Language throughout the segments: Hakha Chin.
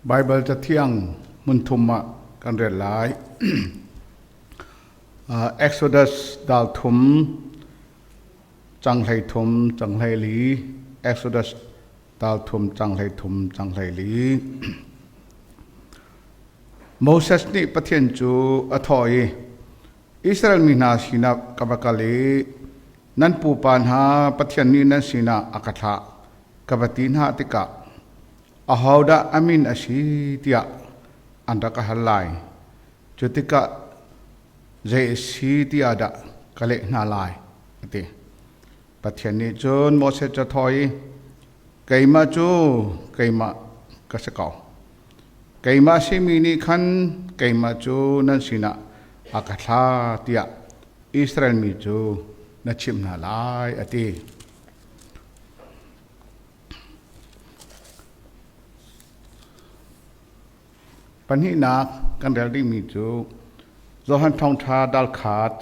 Baibal Cathiang hmunthum ah kan rel lai. Exodus dal thum cang 13 cang 14. Exodus dal thum cang 13 cang 14. Moses nih Pathian cu a thawh i, Israel mi hna sinah ka va kal i nan pupa hna Pathian nih nan sinah a ka thlah ka va ti hna tikah ahodah a min a si tiah an rak ka hal lai. Cu tikah zei a si ti ah dah ka leh hna lai, a ti. Pathian nih cun Moses cu a thawh i, Keimah cu keimah ka si ko. Keimah simi nih khan keimah cu nan sinah a ka thla tiah Israel mi cu na chimh hna lai, a ti. Pahnihnak kan rel dingmi cu Johan Thawngṭha dal khat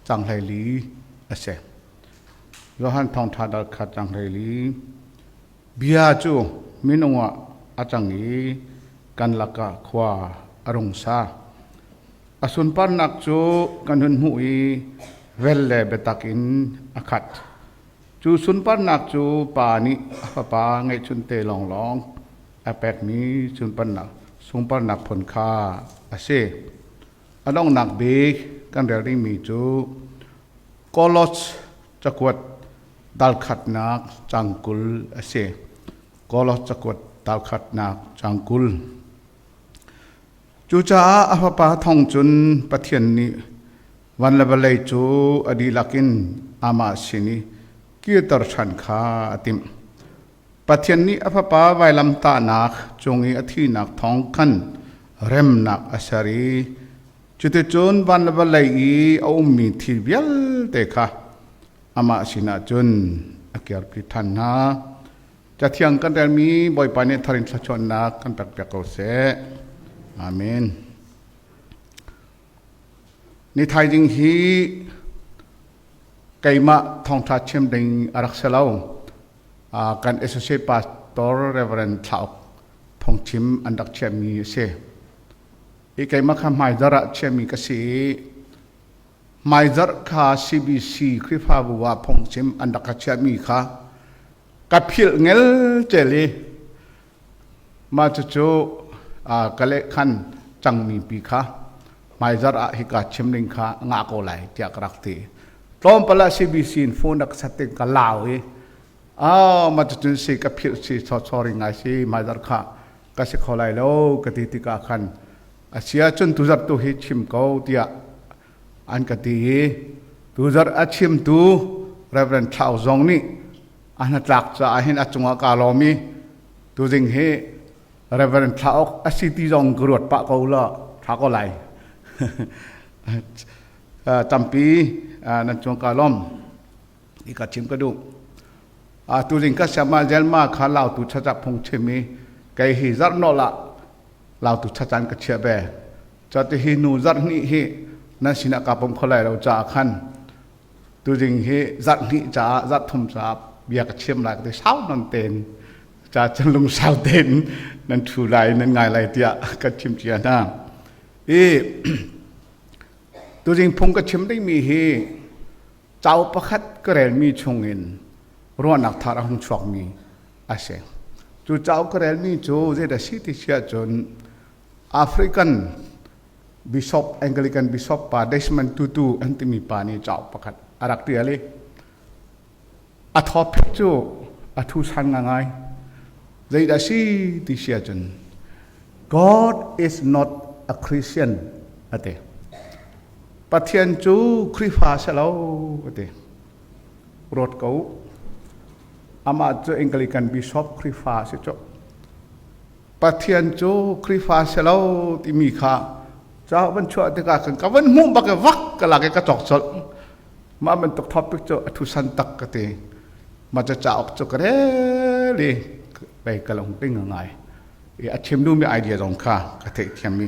cang 14 a si. Johan Thawngṭha dal khat cang 14. Bia cu minung ah a cang i kan lakah khua a rung sa. A sunparnak cu kan hun hmuh i vel le biatak in a khat. Cu sunparnak cu Pa nih a Fapa ngeihchunte lawnglawng a pekmi sunparnak phun kha a si. A donghnak bik kan rel dingmi cu Kolos cakuat dal khatnak cang 20 a si. Kolos cakuat dal khatnak cang 20. Cucaah a fapa thawng cun Pathian nih van le vawlei cu a dihlak in amah sin i kirter ṭhan kha a timh. Pathian nih a fapa vailamtahnak cung i a thihnak thawng khan remnak a ser i cuticun van le vawlei i a ummi thil vialte kha amah sinah cun a kirpi ṭhan hna. Cathiang kan relmi Bawipa nih thar in thluachuahnak kan pekpiak ko seh. Amen. Ni thaizing hi keimah thawngṭha chim ding a rak si lo. Kan associate pastor Reverend Thlauk phungchim an rak chiahmi a si. I keimah kha hmaizarh ah chiahmi ka si i hmaizarh kha CBC Khrihfabu ah phungchim an rak ka chiahmi kha ka philh ngel cel i mah cucu ka leh khan cangmi pi kha hmaizarh ah hika chim ding kha ngah ko lai tiah ka rak ti. Tlawmpal ah CBC in phone rak sat ding ka lau i mah cucun si ka philh si sorry ngai si, hmaizarh kha ka si kho lai lo ka ti tikah khan a si ahcun tuzarh tu hi chim ko tiah an ka ti i tuzarh a chimtu Reverend Thlau zong nih a hnatlak caah hin a cungah kaa lawm i tuzing hi Reverend Thlauk a si ti zong ka ruat pah ko la tha ko lai. Tampi nan cung kaa lawm i ka chim ka duh. Tuzing ka siama zelma kha lautu chacap phung chim i kei hi zarh nawl ah lautu chacan ka chiah ve. Cati hi nu zarh hnih hi nan sinah kaa pom kho lai lo caah khan tuzing hi zarh hnih caah zarh thum caah bia ka chim lai ka ti. Sau non tein ca cun lungsau tein nan thu lai, nan ngai lai tiah kan chim cia hna. I tuzing phung ka chim dingmi hi cauk pakhat ka relmi chungin ruahnak thar a hung chuakmi a si. Cu cauk ka relmi cu zeidah si ti si ahcun African Bishop, Anglican Bishop pa Desmond Tutu an timi pa nih cauk pakhat a rak ṭial i a topic cu a thu san ngai. Zeidah si ti si ahcun "God is not a Christian" a ti. Pathian cu Khrihfa si lo a ti. Ruat ko. Amah cu Anglican Bishop Khrihfa si cu. Pathian cu Khrihfa si lo timi kha ca van chuah tikah khan ka van hmuh bak i vak ka lak i ka cawk colh. Mah bantuk topic cu a thusan tak ka ti. Mah cu cauk cu ka rel i pei ka lung ting ngai. I a chim duhmi idea zong kha ka theihthiam i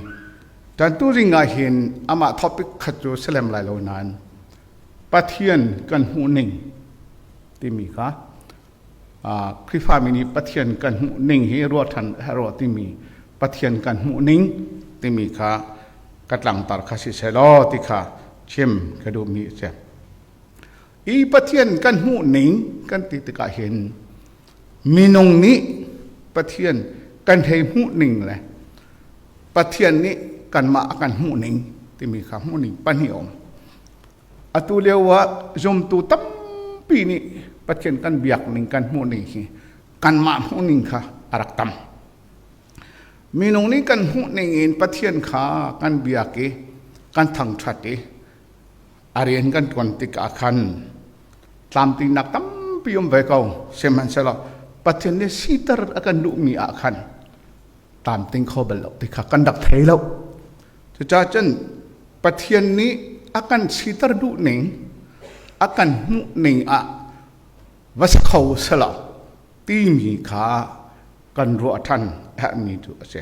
tan tu ring ah hin amah topic khat cu selem lai lo nain Pathian kan hmuh ning timi kha, Khrihfami nih Pathian kan hmuh ning hi ruah ṭhan a ruah timi Pathian kan hmuh ning timi kha ka tlangtar kha si selaw ti kha chim ka duhmi a si. I Pathian kan hmuh ning kan ti tikah hin minung nih Pathian kan hei hmuh ning le Pathian nih kanmah a kan hmuh ning timi kha hmuh ning pahnih um. Atu lio ah zumtu tampi nih Pathian kan biak ning kan hmuh ning hi kanmah hmuh ning kha a rak tam. Minung nih kan hmuh ning in Pathian kha kan biak i kan thangṭhat i a rian kan ṭuan tikah khan tlamtlinak tampi um ve ko. Sihmanhsehlaw Pathian nih siter a kan duhmi ah khan tlamtling kho bal lo ti kha kan rak thei lo. Cucaah cun Pathian nih a kan siter duh ning, a kan hmuh ning ah va si kho selaw timi kha kan ruah ṭhan a herhmi cu a si.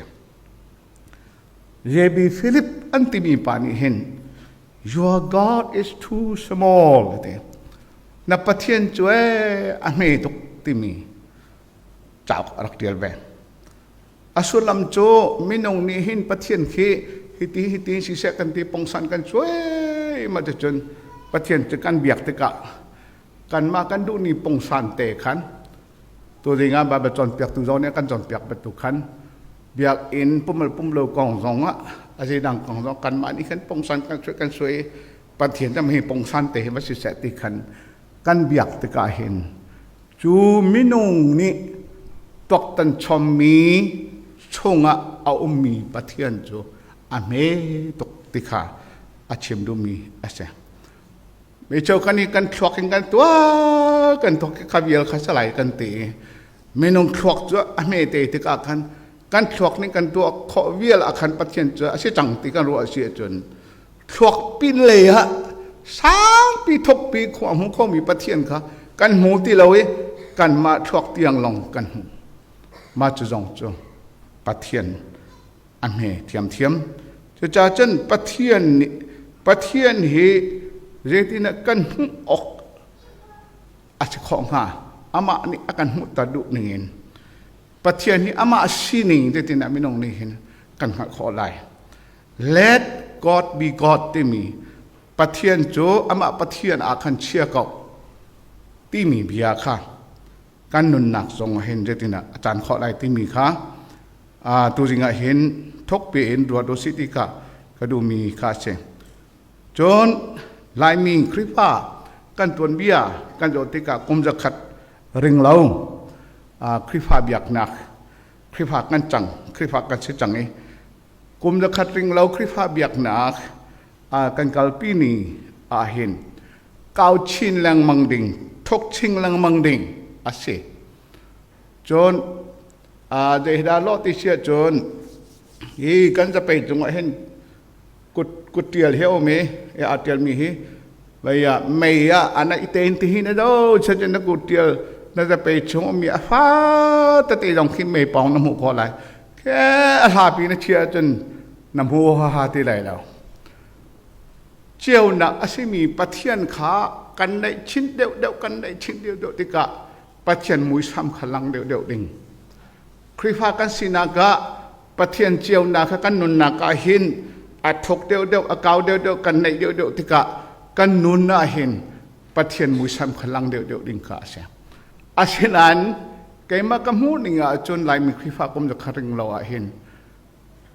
J.B. Philip an timi pa nih hin Your God is too small ti. Na Pathian cu ee a hme tuk timi cauk a rak ṭial ve. A sullam cu minung nih hin Pathian khi hiti hiti siseh kan ti pongsan kan cuai ma cun Pathian cu kan biak tikah kanmah kan duh ni pongsan te khan tu ding ah Bible cawnpiaktu zong nih kan cawnpiak bantuk khan biakinn pumal pumlo kong zong ah a zeidang kong zong kanmah nih khan pongsan kan suai kan suai Pathian tam hi pongsan te hi va siseh ti khan kan biak tikah hin cu minung nih tuaktan chommi chungah a ummi Pathian cu a hme tuk ti kha a chim duhmi a si. Micheu kan i kan thluak in kan tuah kan tuak kha vial kha salai kan ti i minung thluak cu a hme te tikah khan kan thluak nih kan tuah khawh vial ah khan Pathian cu a si cang ti kan ruah si ahcun thluak pin lei ah sangpi thokpi khua hmu khomi Pathian kha kan hmu ti lo i kanmah thluak tiang lawng kan hmu. Mah cu zong cu Pathian a hme thiamthiam. Cucaah cun Pathian nih Pathian hi zeitinah kan hmuh awk a si khawh hnga? Amah nih a kan hmuhter duh ningin Pathian hi amah sining zeitinah minung nih hin kan hngalh khawh lai. Let God be God timi Pathian cu amah Pathian ah khan chia ko timi bia kha kan nunnak zong ah hin zeitinah a caan khawh lai timi kha tuzing ah hin thukpi in ruat u sih ti kha ka duhmi kha a si. Cun Laimi Khrihfa kan tuanbia kan zoh tikah kum zakhat ring lo Khrihfa biaknak Khrihfa kan cang Khrihfa kan si cang i kum zakhat ring lo Khrihfa biaknak kan kalpi ni ah hin kau chin lengmang ding thok ching lengmang ding a si. Cun zeidah lawh ti si ahcun hi kan zapei cungah hin kut kut ṭial hi a um i aa ṭialmi hi vei ah mei ah a naih tein ti hi na do chan na kut ṭial na zapei chung ummi a fa tete zong khi mei pawng na hmuh khawh lai. Ke a hlapi na chia ahcun na hmu ha ha ti lai lo. Ceunak a simi Pathian kha kan naih chin deuhdeuh kan naih chin deuhdeuh tikah Pathian muisam kha lang deuhdeuh ding. Khrihfa kan sinak ah Pathian ceunak kha kan nunnak ah hin a thuk deuhdeuh a kau deuhdeuh kan naih deuhdeuh tikah kan nun ah hin Pathian muisam kha lang deuhdeuh ding kha a si. Asinain keimah ka hmuh ning ah cun Laimi Khrihfa kum zakhat ring lo ah hin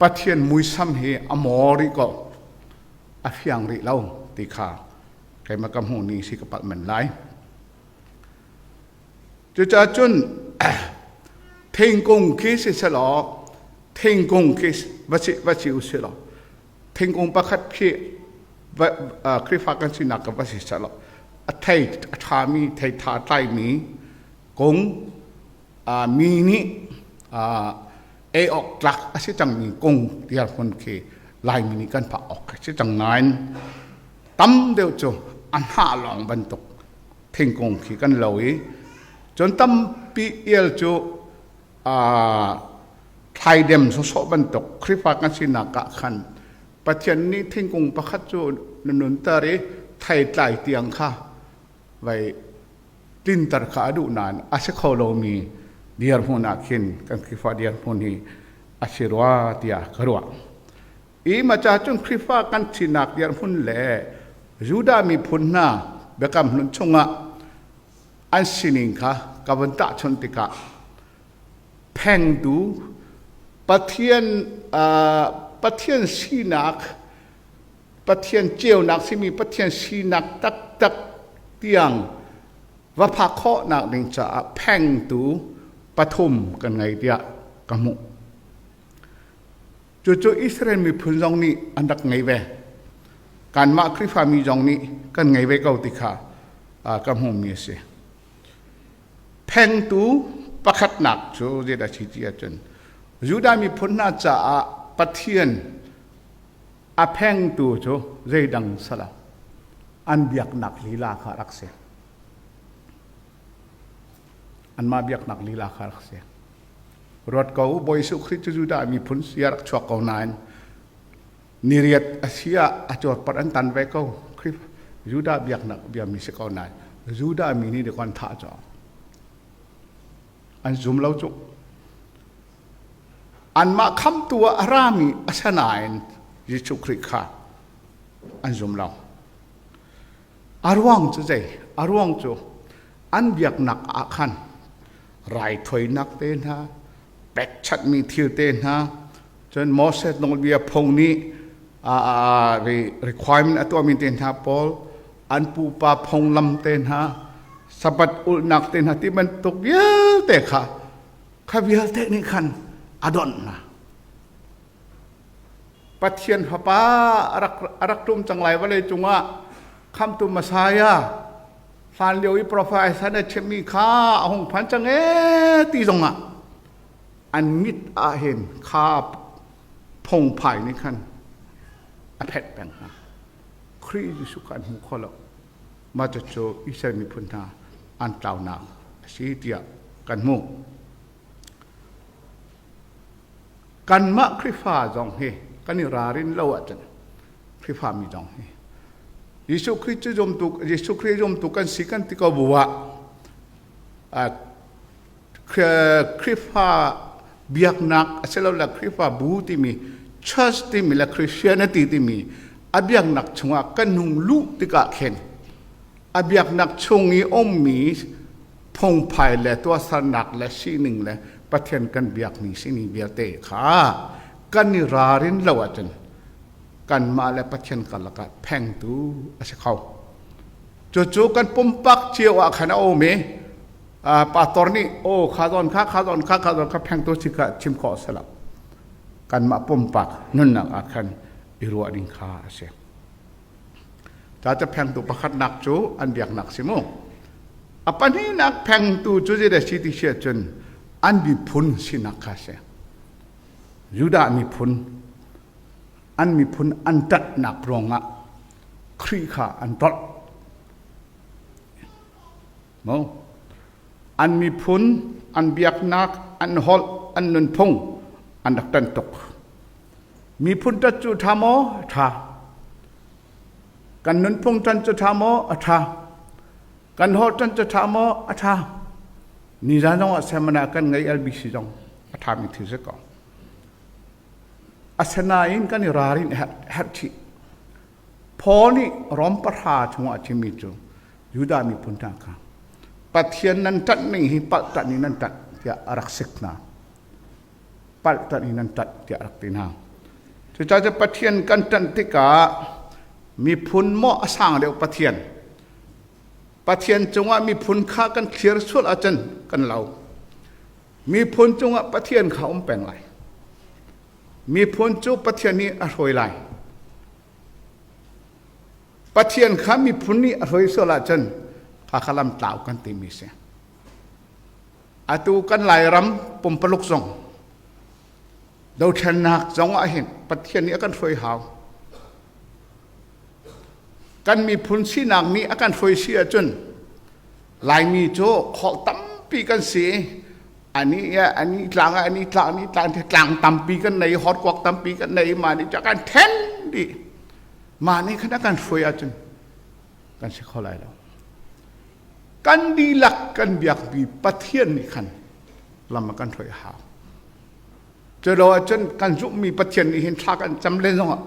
Pathian muisam hi a maw rih ko a fiang rih lo ti kha keimah ka hmuh ning si ka palh men lai. Cucaah cun thingkung khi si selaw thingkung khi va si va si u silaw thingkung pakhat khi Khrihfa kan sinak ka va si selaw a thei a ṭhami thei ṭha tlaimi kung mi nih ei awk tlak a si cangmi kung dirhmun khi Laimi nih kan phak awk a si cang nain tam deuh cu a hnah lawng bantuk thingkung khi kan lo i cun tampi ial cu thlaidem sawsawh bantuk Khrihfa kan sinak ah khan Pathian nih thingkung pakhat cu na nunter i theitlai tiang kha vai tlinter kha a duh nain a si kho lomi dirhmun ah khin kan Khrihfa dirhmun hi a si rua tiah ka ruah. I maca cun Khrihfa kan sinak dirhmun le Judah miphun hna biakam hlun chungah an sining kha ka vun tahchunh tikah phengtu Pathian Pathian sinak Pathian ceunak simi Pathian sinak taktak tiang va phak khawhnak ding caah phengtu pathum kan ngei tiah ka hmuh. Cucu Israel miphun zong nih an rak ngei ve. Kanmah Khrihfami zong nih kan ngei ve ko ti kha ka hmuhmi a si. Phengtu pakhatnak cu zeidah si ti ahcun Judah miphun hna caah Pathian a phengtu cu zeidang salo an biaknak lila kha rak si. Anmah biaknak lila kha rak si. Ruat ko, Bawi Jesuh Khrih cu Judah miphun si a rak chuak ko nain niriat a si ah a cuarpar an tan ve ko. Khrih Judah biaknak biami si ko nain Judah mi nih dek an thah cawk. An zum lo cu. Anmah khamtu ah a rami a sanain Jesuh Khrih kha an zum lo. A ruang cu zei? A ruang cu an biaknak ah khan raithawinak te hna, pekchanhmi thil te hna, cun Moses nawlbia phung nih requirement a tuahmi te hna pawl, an pupa phunglam te hna, Sabbath ulhnak te hna ti bantuk vialte kha kha vialte nih khan a donh hna. Pathian Fapa a rak ṭum cang lai vawlei cungah khamtu Messiah hlan lio i profet Isaiah nih a chimmi kha a hung phan cang ee ti zongah an mit ah hin kha phungphai nih khan a phet peng hna. Khrih Jesuh kha an hmu kho lo. Mah cucu Israel miphun hna an tlaunak a si tiah kan hmuh. Kanmah Khrihfa zong hi kan i ralrin lo ahcun Khrihfa mi zong hi Jesuh Khrih cu zumtu Jesuh Khrih zumtu kan si kan ti ko bu ah Khrihfa biaknak asilole Khrihfa bu timi church timi le Christianity timi a biaknak chungah kan hung luh tikah khin a biaknak chung i ummi phungphai le tuahsernak le sining le Pathian kan biakmi sining vialte kha kan i ralrin lo ahcun kanmah le Pathian karlak ah phengtu a si kho. Cucu kan pumpak cio ah khan a um i pastor nih aw kha zawn kha kha zawn kha kha zawn kha phengtu si kha chim khawh a si lo. Kanmah pumpak nunnak ah khan i ruah ding kha a si. Ca cu phengtu pakhatnak cu an biaknak si mu. A pahnihnak phengtu cu zeidah si ti si ahcun an miphun sinak kha si. Judah miphun an miphun an ṭanhnak ruangah Khrih kha an ṭolh. Mo an miphun an biaknak an holh an nunphung an rak ṭanh tuk. Miphun ṭat cu ṭha maw? Ṭha. Kan nunphung ṭan cu ṭha maw? A ṭha. Kan holh ṭan cu ṭha maw? A ṭha. Nizan zong ah seminar kan ngei LBC zong a ṭhami thil si ko. Asinain kan i ralrin herh chih. Paul nih Rom pahra chungah a chimmi cu Judah miphun hna kha Pathian nan ṭanh ning hi palh ṭanh in nan ṭanh tiah a rak sik hna. Palh ṭanh in nan ṭanh tiah a rak ti hna. Cucaah Pathian kan ṭanh tikah miphun maw a sang deuh Pathian. Pathian cungah miphun kha kan thlir sual ahcun kan lo. Miphun cungah Pathian kha um peng lai. Miphun cu Pathian nih a hruai lai. Pathian kha miphun nih a hruai sual ahcun kha kha lam tlau kan timi si. Atu kan Lairam pumpaluk zong dothlennak zong ah hin Pathian nih a kan hruai hau. Kan miphun sinak nih a kan hruai si ahcun Laimi cu holh tampi kan si ani ani tlang ani tlang ani tlang tlang tampi kan nei horkuak tampi kan nei mah nih kan then dih mah nih khan a kan hruai ahcun kan si kho lai lo kan dihlak kan biakmi Pathian nih khan lam a kan hruai a hau. Culo ahcun kan zumhmi Pathian nih hin thla kan cam len zongah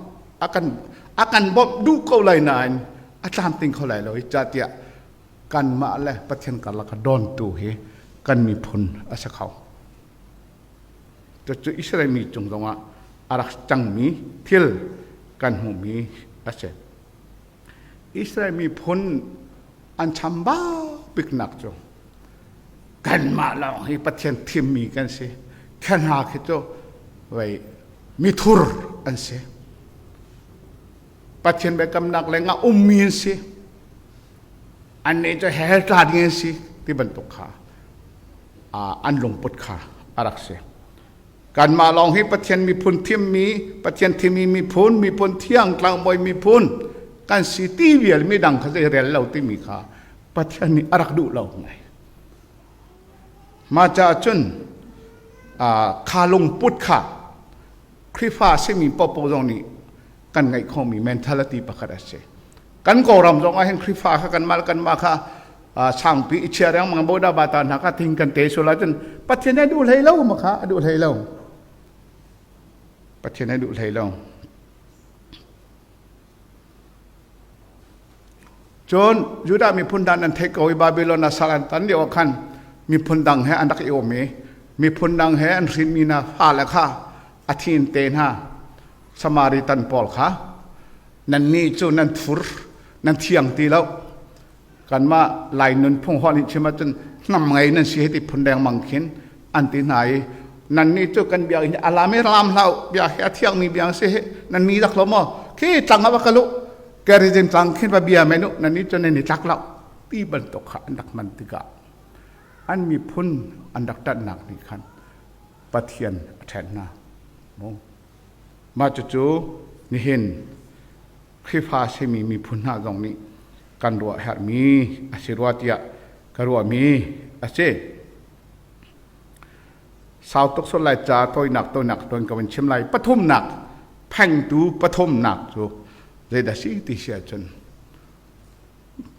a kan bawmh duh ko lai nain a tlamtling kho lai lo hi ca tiah kanmah le Pathian karlak a dawntu hi kan miphun a si kho. Cucu Israel mi cung zongah a rak cangmi thil kan hmuhmi a si. Israel miphun an chambau biknak cu kanmah lawng hi Pathian thimmi kan si. Khi hna khi cu vei mithur an si. Pathian biakamnak lengah ummi an si. Annih cu hell tla ding an si ti bantuk kha an lungput kha a rak si. Kanmah lawng hi Pathian miphun thimmi, Pathian thimmi miphun, miphun thiang, tlangbawi miphun kan si ti vial midang kha zei rel lo timi kha Pathian nih a rak duh lo ngai. Mah caah cun kha lungput kha Khrihfa simi popo zong nih kan ngeih khomi mentality pakhat a si. Kan Kawlram zong ah hin Khrihfa kha kanmah le kanmah kha sangpi i chia riangmang boda bata hna kha thing kan te sual ahcun Pathian a duh hlei lo ma kha a duh hlei lo. Pathian a duh hlei lo. Cun Judah miphun dan an theih ko i Babylon ah sal an tan lio ah khan miphun dang he an rak i um i miphun dang he an hrinmi hna fale kha a thin te hna Samaritan pawl kha nannih cu nan thur nan thiang ti lo kanmah Lai nunphung holh in chim ahcun hnam ngei nan si hei ti phun dengmang khin an ti hna i nannih cu kan biakinn hi alam i ram hlah bia hi a thiangmi bia si hi nan ni dak lo maw khi tlang ah va kal u Gerizim tlang khin va bia men u nannih cu nan i tlak lo ti bantuk kha an rak hman tikah an miphun an rak ṭanhnak nih khan Pathian a ṭhen hna mu mah cucu nihin Khrihfa simi miphun hna zong nih kan ruah herhmi a si rua tiah ka ruahmi a si. Sau tuk sual lai ca tawinak tawinak tuan ka van chim lai. Pathumnak phengtu pathumnak cu zeidah si ti si ahcun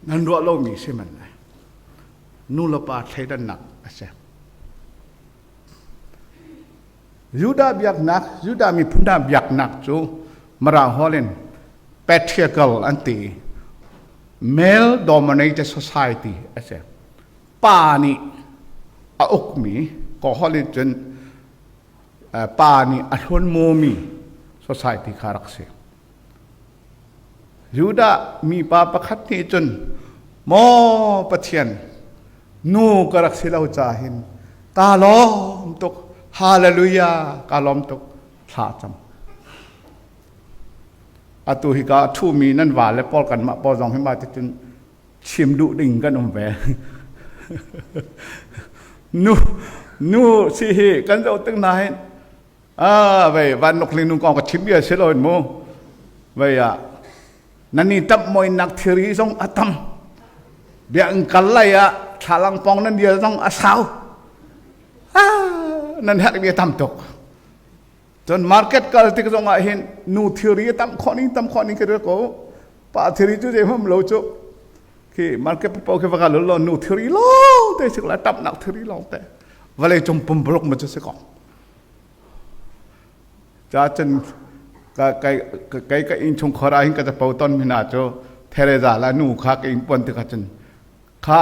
nan ruah lomi si man lai. Nu le pa thleidannak a si. Judah biaknak, Judah miphun hna biaknak cu Mirang holh in patriarchal an ti. Male dominated society a si. Pa nih a ukmi, kaw holh in cun pa nih a hlonmawmi society kha rak si. Judah mipa pakhat nih cun maw Pathian nu ka rak si lo ca hin ka lawm tuk hallelujah ka lawm tuk thla cam atu hi ka ṭhumi nan va le pawl kanmah pawl zong hi ma ticun chim duh ding kan um ve nu nu si hi kan zoh tik na hin Ah, vei van nok ling nung kong ka chim bia si lo in mu. Vei ah nan i tam moi nak thiri zong a tam. Bia in kal lai ah thlalang pong nan dia zong a sau. Ah, nan herh bia tam tuk. Cun market kal tik zong ah hin nu thiri tam khawh ning tam khawh ning ka ko. Pa thiri cu zei hmam lo cu. Khi market papo khi va ka lo nu thiri lo te sik la tap nak thiri long te. Vale cung pumbruk ma chu si kong. Cacun kei ka innchungkhar ah hin ka capo ton mi hna cu Theresa le a nu kha ka inn puan tikah cun kha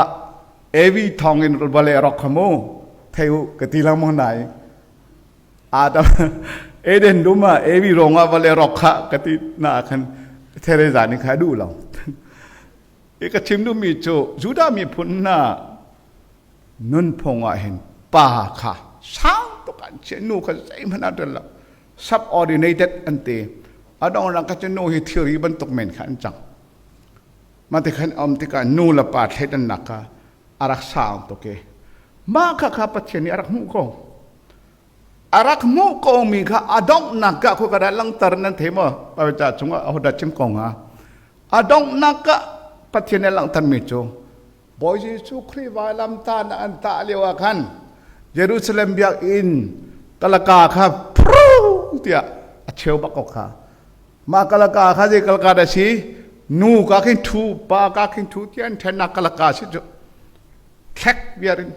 Evi thawng in vawlei a rawk kha mu thei u ka ti lengmang hna i Adam Eden dum ah Evi ruangah vawlei rawk kha ka ti na ah khan Theresa nih kha a duh lo. I ka chim duhmi cu Judah miphun hna nunphung ah hin pa kha sang tuk an chiah nu kha zeihmanh an tel lo subordinated an ti adong rang kha cu nu hi thilri bantuk men kha an cang mah ti khan um tikah nu le pa thleidannak kha a rak sang tuk i mah kha kha Pathian nih a rak hmuh ko a rak hmuh ko mi kha a donghnak ka khu ka dah langter nan thei maw ca chungah ahodah chim ko hnga a donghnak ah Pathian nih langhter mi cu Bawi Jesuh Khrih vailamtah an tah lio ah khan Jerusalem biakinn kalaka kha phru tiah a cheu bak ko kha. Mah kalaka kha zei kalaka dah si? Nu ka khin thu, pa ka khin thu tiah an ṭhennak kalaka si cu. Thlek viar in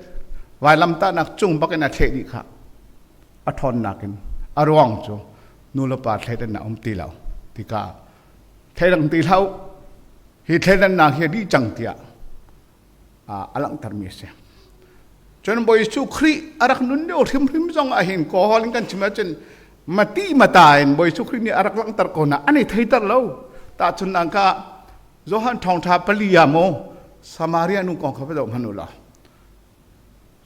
vailamtahnak cung bak in a thleh dih kha. A ṭhawnnak in. A ruang cu nu le pa thleidannak um ti lo tikah thleidang ti hlah hi thleidannak hi a dih cang tiah a langhtermi a si. Cun Bawi Jesuh Khrih a rak nun lio hrimhrim zong ah hin kawl in kan chim ahcun mati mata in Bawi Jesuh Khrih nih a rak langhter ko na an i theiter lo. Tahchunhnak ah Johan thawngṭha pali ah maw Samaria nu kong kha va zoh hmanh u law.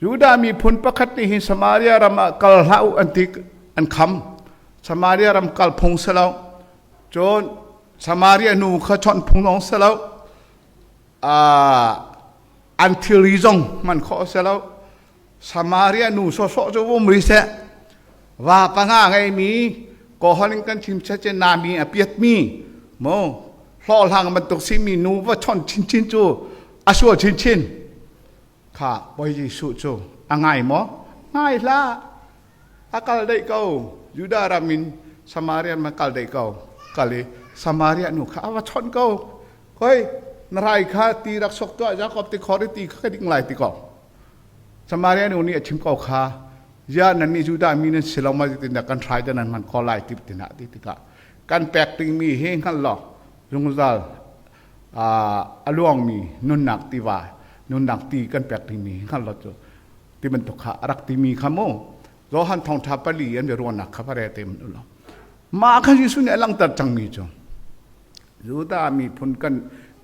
Judah miphun pakhat nih hin Samaria ram ah kal hlah u an ti an kham. Samaria ram kal phung si lo. Cun Samaria nu kha chawnh phung zong si lo. An thilri zong hman khawh a si lo. Samaria nu sawhsawh cu um rih seh. Va panga ngeimi kawhon in kan chim che nami a piatmi mo hlawhhlang bantuk simi nu va chawnh chinchin cu a sual chinchin kha Bawi Jesuh cu a ngai maw? Ngai hlah. A kal deih ko. Judah ram in Samaria ram a kal deih ko. Kal i Samaria nu kha a va chawnh ko. Hoi, na rai kha ti rak sok tuah Jakob ti khor i ti kha ka ding lai ti ko. Samaria nu nih a chim ko kha, ya nan nih Judah mi nan si lo ma zeitindah kan hrai dah nan hman kho lai ti tinah ti tikah kan pek dingmi hi hngal law zungzal a luangmi nunnak tiva nunnak ti kan pek dingmi hi hngal law cu ti bantuk kha a rak timi kha mu Johan thawngṭha pali an biaruahnak kha va re te man u mah kha Jesuh nih a langhter cangmi cu Judah miphun kan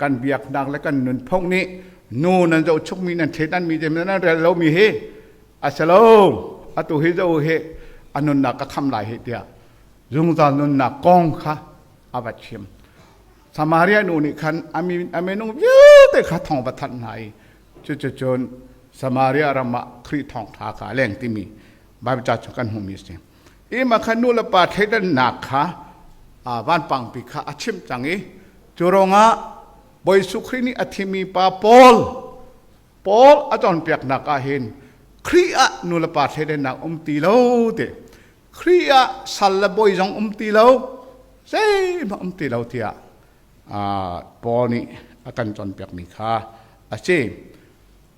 kan biaknak le kan nunphung nih nu nan zohchukmi nan thleidanmi te nan rel lomi hi a si lo atu hi zo hi a nunnak ka kham lai hi tiah zungzal nunnak kong kha a va chim Samaria nu nih khan a minung vialte kha thawng va thanh hna i cuticun Samaria ram ah Khrih thawngṭha kha a leng timi Baibal ca cu kan hmuhmi a si. I mah kha nu le pa thleidannak kha vanpangpi kha a chimh cang i cu ruangah Bawi Jesuh Khrih nih a thimi pa Paul Paul a cawnpiaknak ah hin Khrih ah nu le pa thleidannak um ti lo ti Khrih ah sal le bawi zong um ti lo zeihmanh um ti lo tiah Paul nih a kan cawnpiakmi kha a si.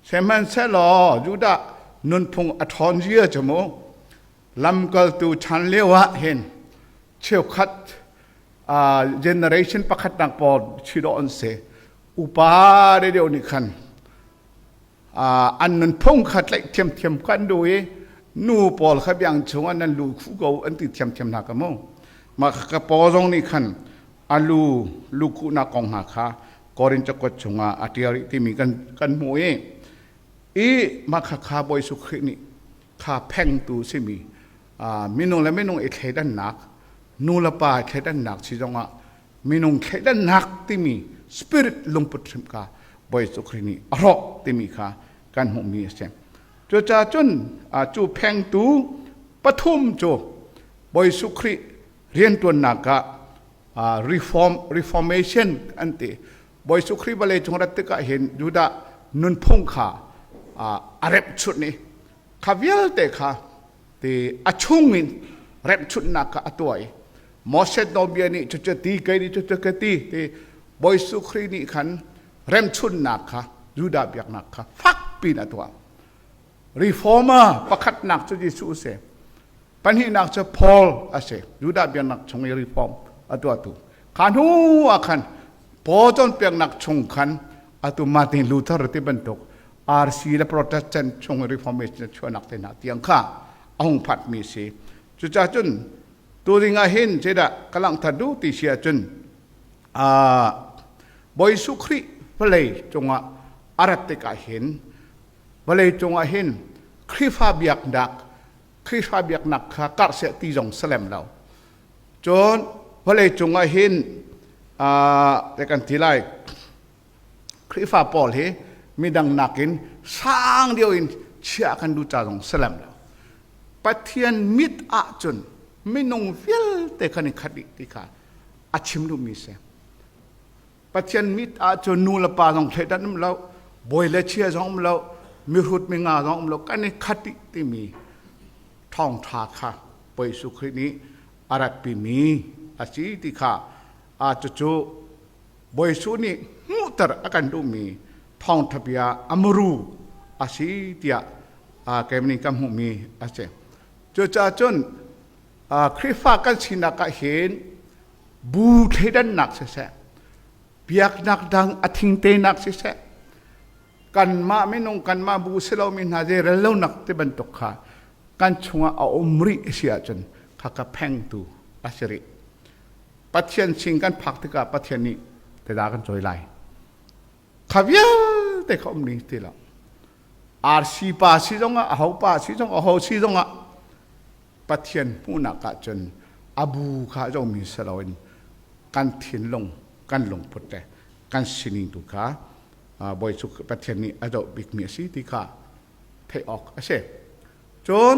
Sihmanhsehlaw Judah nunphung a ṭhawn zia cu mu lamkaltu chan lio ah hin cheukhat generation pakhatnak pawl si dawh an si. Upa deuh nih khan an nunphung kha tlaih thiamthiam kha an duh i nu pawl kha biang chungah nan lu khuh ko an ti thiamthiam hna ka mu. Mah ka paw zong nih khan a lu lu khuhnak kong hna kha Korin cakuat chungah a ṭial rih timi kan kan hmuh i i mah kha kha Bawi Jesuh Khrih nih kha phengtu simi minung le minung i thleidannak nu le pa i thleidannak si zongah minung thleidannak timi spirit lungput hrim kha Bawi Jesuh Khrih nih a hrawh timi kha kan hmuhmi a si. Cucaah cun cu phengtu pathum cu Bawi Jesuh Khrih rianṭuannak ah reform reformation an ti. Bawi Jesuh Khrih vawlei cung rat tikah hin Judah nunphung kha a remhchunh i kha vialte kha ti a chung in remhchunhnak kha a tuah i Moses nawlbia nih cucu ti kei nih cucu ka ti ti Bawi Jesuh Khrih nih khan remchunnak kha Judah biaknak kha fakpi in a tuah. Reformer pakhatnak cu Jesuh a si. Pahnihnak cu Paul a si. Judah biaknak chung i reform a tuahtu. Kha hnu ah khan Paul cawnpiaknak chung khan atu Martin Luther ti bantuk RC le Protestant chung i Reformation a chuahnak te hna tiang kha a hung phatmi a si. Cucaah cun tu ding ah hin zeidah ka langhter duh ti si ahcun Bawi Jesuh Khrih vawlei cungah a rat tikah hin vawlei cungah hin Khrihfa biaknak Khrihfa biaknak kha karh seh ti zong si lem lo. Cun vawlei cungah hin kan ti lai Khrihfa pawl hi midang nakin sang deuh in chia kan duh ca zong si lem lo. Pathian mit ahcun minung vialte kan i khat dih ti kha a chim duhmi si. Pathian mit ahcun nu le pa zong thleidan um lo, bawi le chia zong um lo, mihrut minga zong um lo, kan i khat dih timi thawngṭha kha Bawi Jesuh Khrih nih a ratpimi a si ti kha a cucu Bawi Jesuh nih hmuhter a kan duhmi thawngṭha bia a muru a si tiah keimah nih ka hmuhmi a si. Cucaah cun Khrihfa kan sinak ah hin bu thleidannak siseh, biaknak dang a thingtenak siseh, kanmah minung kanmah bu si lomi hna zeirel lonak ti bantuk kha kan chungah a um rih si ahcun khakha phengtu a si rih. Pathian sin kan phak tikah Pathian nih teda kan cawi lai. Kha vialte kha um ding ti lo. RC pa si zongah, aho pa si zong, aho si zongah Pathian hmuhnak ahcun a bu kha zohmi si loin kan thinlung, kan lungput le kan sining tu kha Bawi cu Pathian nih a zoh bikmi a si ti kha theih awk a si. Cun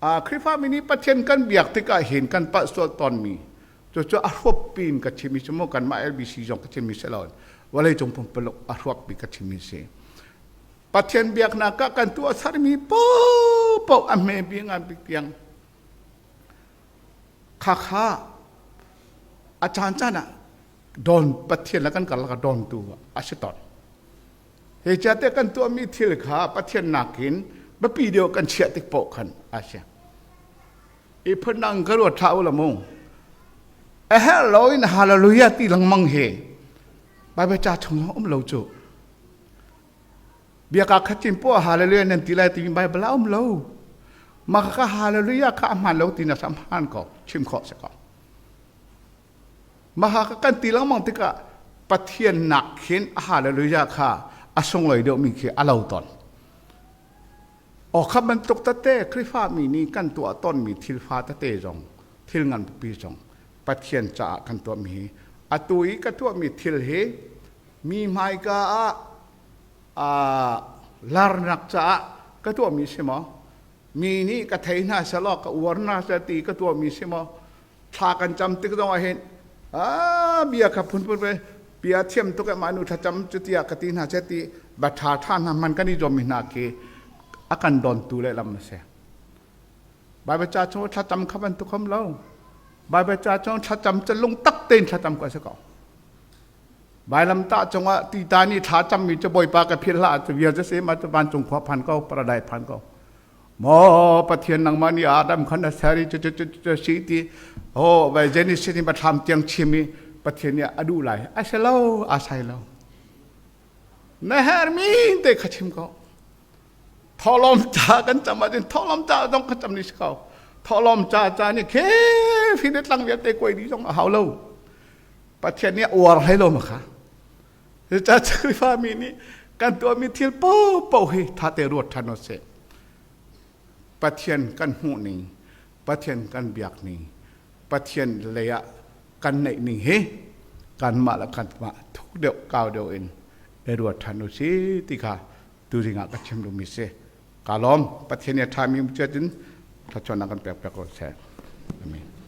Khrihfami nih Pathian kan biak tikah hin kan palh sual tawnmi cucu a hruappi in ka chimmi cu mu kanmah LBC zong ka chimmi si lo vawleicung pumpuluk a hruappi ka chimmi si. Pathian biaknak ah kan tuah sermi paohpaoh a hme bi ngan bik tiang khakha a caan caan ah don Pathian le kan karlak ah dontu a si tawn. Hi te kan tuahmi thil kha Pathian nakin biapi deuh kan chiah tik paoh khan a si. I phundang ka ruat thlah u la mu. A herh lo in hallelujah ti lengmang hi Bible ca chung um lo cu. Biaka khat cin poah hallelujah nan ti lai timi Bible ah um lo. Mah ka hallelujah kha a hmaan lo ti na sam hmaan ko chim khawh si ko. Mah ka kan ti lengmang tikah Pathian nak khin a hallelujah kha a sunglawi deuhmi khi a lo tawn. Aw kha bantuk tete Khrihfa mi nih kan tuah tawnmi thil fa tete zong thil nganpi zong Pathian caah kan tuahmi hi atu i ka tuahmi thil hi mi hmaika ah larnak caah ka tuahmi si maw? Mi nih ka thei hna selaw ka uar hna seh ti ka tuahmi si maw? Thla kan cam tik zong ah hin bia kha phunphun ve bia thiam tuk mah nu thlacam cu tiah ka ti hna seh ti va ṭha ṭha hna hman kan i zuammi hna khi a kan dontu lehlam a si. Baibal ca chung thlacam kha bantuk hom lo. Baibal ca chung thlacam cu lungtak tein thlacam ko a si ko. Vailamtah cungah tita nih thla cammi cu Bawipa ka philh hlah cu vial cu si ma cu vancung khua phan ko paradise phan ko. Maw Pathian nangmah nih Adam khan na ser i cu cu cu cu si ti ho vai Genesis in bathlam tiang chim i Pathian nih a duh lai a si lo a sai lo. Na hermi te kha chim ko. Thawhlawm ca kan cam ahcun thawhlawm ca zong ka cam ni si ko. Thawhlawm ca ca nih khe fi le tlang vialte kuai dih zong a hau lo. Pathian nih a uar hlei lo ma kha. Cucaah Khrihfami nih kan tuahmi thil paohpaoh hi ṭha te ruat ṭhan u sih. Pathian kan hmuh ning, Pathian kan biak ning, Pathian lei ah kan neih ning hi kanmah le kanmah thuk deuh kau deuh in i ruat ṭhan u sih ti kha tuzing ah ka chim duhmi si. Ka lawm. Pathian nih a ṭhami um cun thluachuahnak kan pek piak ko seh. Amen.